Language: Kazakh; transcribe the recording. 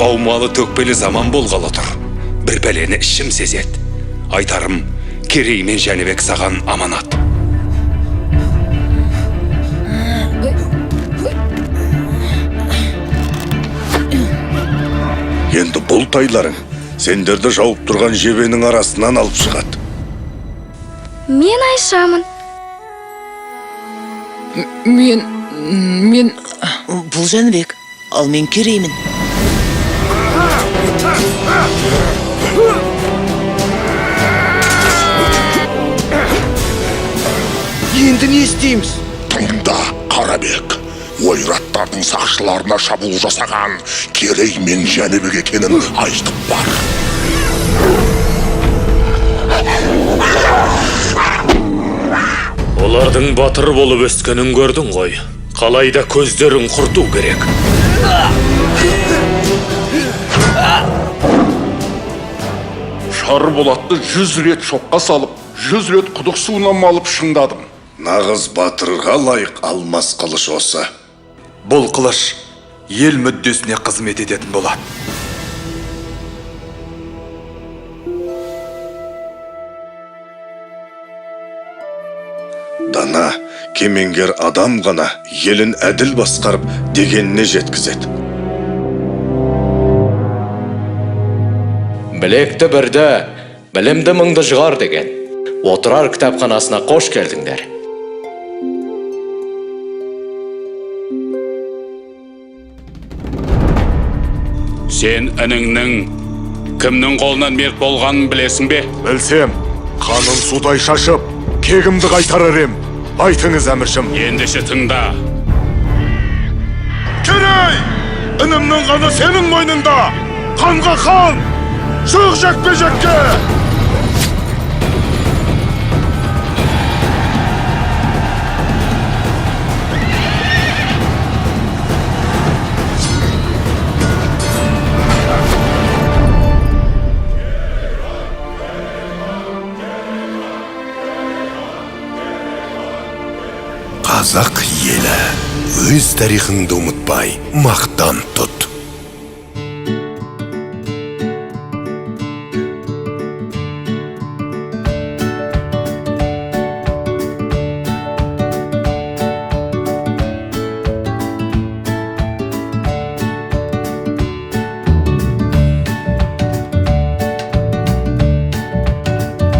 Аумалы-төкпелі заман болғалы тұр. Бір пәлені ішім сезеді. Айтарым, Керей мен Жәнібек саған аманат. Енді бұл тайларың сендерді жауып тұрған жебенің арасынан алып шығады. Мен Айшамын. Мен Бұл Жәнібек, ал мен Кереймін. Енді не істейміз? Тыңда, Қарабек. Ойраттардың сақшыларына шабуыл жасаған Керей мен Жәнібек екенін айтып бар. Олардың батыр болып өскенін көрдің ғой. Қалайда көздерін құрту керек. Шарболатты 100 рет шоққа салып, 100 рет құдық суына малып шыңдадым. Нағыз батырға лайық алмас қылыш осы. Бұл қылыш ел мүддесіне қызмет ететін болады. Дана, кемеңгер адам ғана елін әділ басқарып, дегеніне жеткізеді. Білекті бірді, білімді мыңды жығар деген. Отырар кітапханасына қош келдіңдер. Сен ініңнің кімнің қолынан мерт болғанын білесің бе? Білсем, қанын судай шашып, кегімді қайтарар ем. Айтыңыз, әміршім. Ендеше тыңда. Керей! Інімнің қаны сенің мойныңда! Қанға қан! Шық жекпе-жекке! Қазақ елі, өз тарихыңды ұмытпай, мақтан